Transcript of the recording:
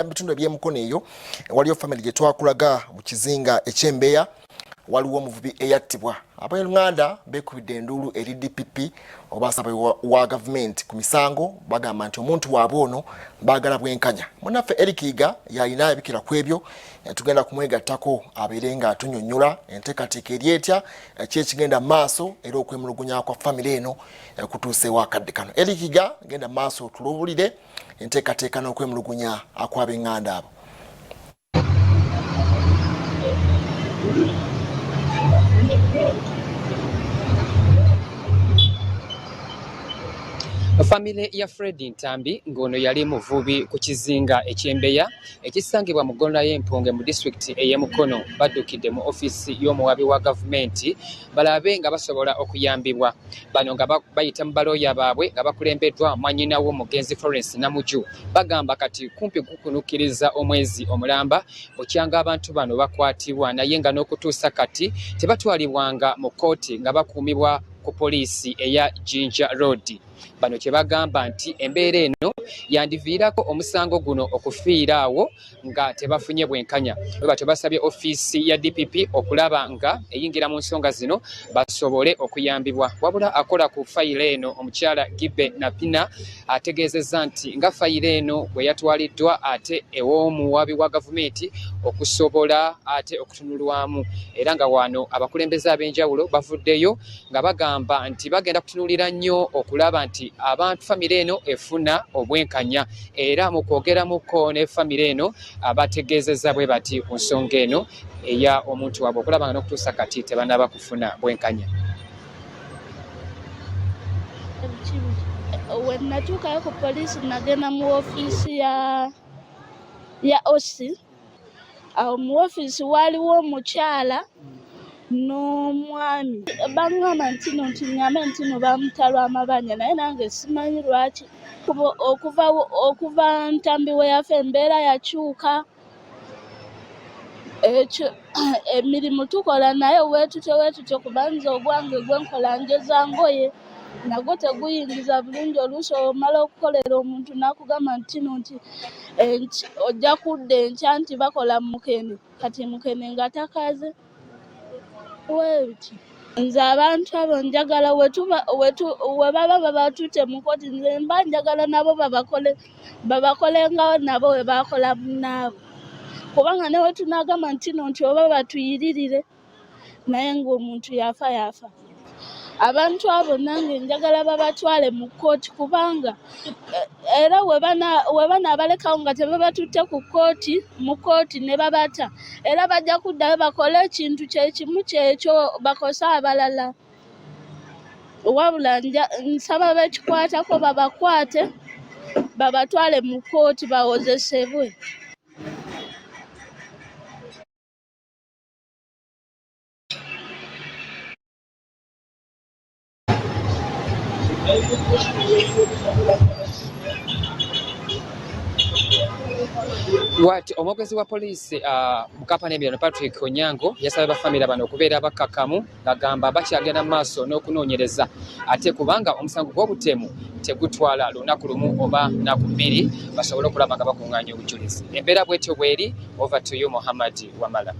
Mu bitundu eby'emukono eyo waliyo family gye twakulaga mu kizinga eky'embeya, waliwo omuvubi eyattibwa. Ab'enganda beekubidde enduulu eri DPP oba ssaba wa gavumenti ku misango, bagamba nti omuntu waabwe ono baagala bwenkanya. Munnaffe Eric Iga yalina ebikira ku ebyo, tugenda kumwegattako abeere nga atunyonnyola enteekateeka eri etya, ki ekigenda mu maaso, era okwemulugunya kwa famire eno kutuuseewo akadde kano. Eric Iga, genda mu maaso otulubulire enteekateeka n'okwemulugunya akw'ab'enganda abo. Famire ya Fred Ntambi, ng'ono yali muvubi ku kizinga eky'Embeya ekisangibwa mu ggolola y'Empunge mu disitulikiti ey'e Mukono, baddukidde mu ofiisi y'omuwaabi wa gavumenti balabe nga basobola okuyambibwa. Bano nga bayita mu balooya baabwe nga bakulembeddwa mwannyina w'omugenzi Florence Namuju, bagamba kati kumpi gukunukkiriza omwezi omulamba bukyanga abantu bano bakwatibwa, naye nga n'okutuusa kati tebatwalibwanga mu kkooti nga bakuumibwa ku poliisi eya Jinja Road. Bano kye bagamba nti embeera eno yandiviirako omusango guno okufiira awo nga tebafunye bwenkanya. Bwe batyo basabye ofiisi ya DPP okulaba nga eyingira mu nsonga zino basobole okuyambibwa. Wabula akola ku fayiro eno, omukyala Gibe Napina, ategeezezza nti nga fayiro eno bwe yatwaliddwa ate ew'omuwabi wa gavumenti okusobola ate okutunulwamu, era nga wano abakulembeze ab'enjawulo bavuddeyo nga bagamba nti bagenda kutunuulira nnyo okulaba nti abantu famire eno efuna obwenkanya. Era mu kwogeramuko ne famire eno, abategeezezza bwe bati ku nsonga eno eya omuntu waabwe okulaba nga n'okutuusa kati tebanaba kufuna bwenkanya. We natuukayo ku poliisi, nagenda mu ofiisi ya OC. Awo mu ofiisi waaliwo omukyala n'omwami. Baŋŋamba ntino nti ŋŋambe ntino bamuta lw'amabanja, naye nange simanyi lwaki. Okuva Ntambi we yafa, embeera yakyuka. Ekyo emirimu tukola, naye weetutyo weetutyo, kubanza ogwange gwenkola njoza ngoye, nagwo teguyingiza bulungi. Oluusi omala okukolera omuntu n'akugamba ntino nti ojja kudda enkya, nti bakola mukene. Kati mukene nga takaze weebiti. Nze abantu abo njagala we baba babatutte mu kkooti, nze mba njagala nabo babakole babakolengawo nabo we bakola munnaabwe, kubanga ne we tunaagamba ntino nti oba batuyiririre, naye ng'omuntu yafa yafa. Abantu abo nange njagala babatwale mu kkooti, kubanga era we banaabalekawo nga tebabatutte ku kkooti, mu kkooti ne babata, era bajja kuddayo bakole ekintu kyekimu kyekyo, bakose abalala. Wabula nsaba bekikwatako babakwate, babatwale mu kkooti, bawozesebwe. Wati omwogezi wa poliisi mu Kampala n'emirano, Patrick Onyango, yasabye bafamire bano okubeera bakkakkamu, ng'agamba bakyagenda mu maaso n'okunoonyereza, ate kubanga omusango gw'obutemu tegutwala lunaku lumu oba nnaku 2, basobole okulaba nga bakuŋŋaanya obujulizi. Embeera bwetyo bweri. Over to you, Muhammad Wamala.